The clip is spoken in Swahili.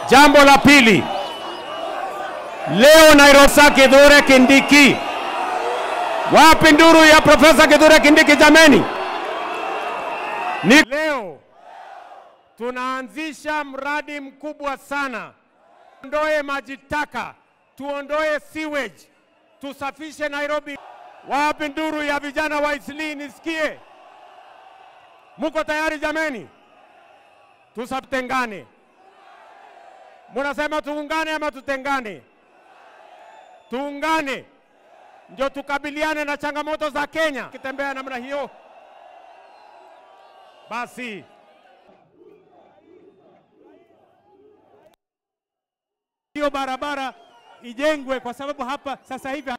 Jambo la pili, leo Nairobi Kithure Kindiki. Wapi nduru ya Profesa Kithure Kindiki jameni? Ni leo tunaanzisha mradi mkubwa sana. Tuondoe maji taka, tuondoe sewage, tusafishe Nairobi. Wapi nduru ya vijana wa Eastleigh nisikie? Muko tayari jameni? Tusatengane. Munasema tuungane ama tutengane? Tuungane ndio tukabiliane na changamoto za Kenya. Kitembea namna hiyo basi hiyo barabara ijengwe, kwa sababu hapa sasa hivi